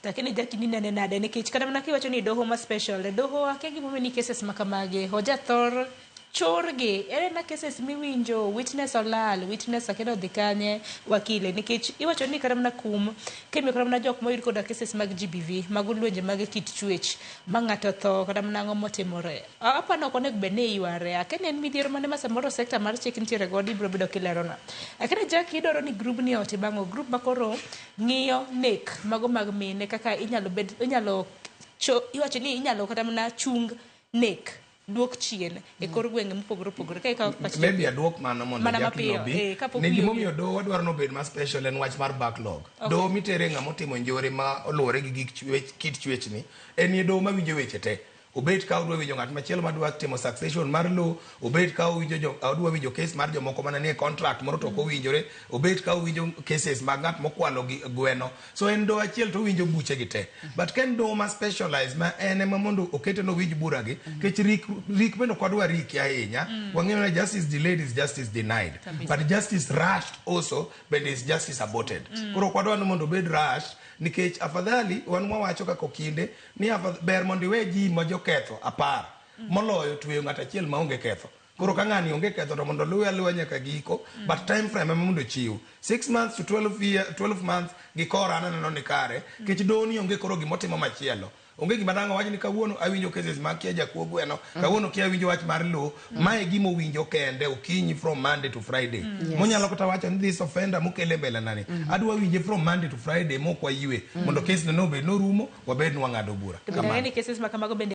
To akia ni Jackie ni nene nade nikech kata mana kiwacho ni doho ma special, e doho akia gimomiyo ni cases ma kamagi oja thor churgi. Ere na cases miwinjo witness olal, witness akia ni odhi kanye, wakile nikech iwacho ni kata mana kum kimiyo kata mana jok moyud koda cases mag GBV, mago lwenje mag kit chwech ma ng'ato otho kata mana ang'o motimore. Apani ok onego bed ni iyware. Akia ni en midhiero mane ma samoro sector mar chik nitiere godo ibiro bedo kilerona. Akia ni Jackie idwaro ni group ni otim ang'o? Group ma koro ng'iyo nek mago mag mine kaka inyalo bed inyalo cho, iwacho ni inyalo kata mana chung nek duok chien e kor gwenge mopogore opogore ka ikawo pach Maybe aduok mano mondo Mana Jackie mapiyo, obi. kapok Ne wiyi gimomiyo doho wadwaro ni obed ma special en wach mar backlog. Doho mitere ng'ama otimo njore ma oluwore gi gik chwech, kit chwechni en e doho mawinjo weche te. Obed ka odwa winjo ng'at machielo madwa timo succession mar lowo, obed ka owinjo jo, odwa winjo case mar jomoko mana nie contract moro to ok owinjore, obed ka owinjo cases mag ng'at mokwalo gi gweno. So en doho achiel to owinjo buche gi te. But ka en doho ma specialized ma en ema mondo okete ni owinj bura gi, nikech rik, rik bende ok wadwa riki ahinya. Wang'eyo ni justice delayed is justice denied. But justice rushed also bende is justice aborted. Koro ok wadwa ni mondo obed rushed nikech afadhali wan wawacho kaka okinde ni ber mondo iwe ji ma joketho 10 moloyo tweyo ng'at achiel maonge ketho. Koro ka ng'ani onge ketho to mondo luwe aluwa nyaka giko, but time frame ema mondo ochiw. 6 months to 12 year, 12 months gi kora an aneno ni kare, nikech doho ni onge koro gimotimo machielo. Onge gima dang' awach ni kawuono awinjo cases mag kia jakuo gweno, kawuono kia awinjo wach mar lowo. Mae gima owinjo kende okinyi from Monday to Friday. Monyalo kata wacho ni this offender mokele mbele nani, adwa winje from Monday to Friday mok wayue, mondo case no nobed norumo, wabed ni wang'ado bura. To bende ang'e ni cases ma kamago bende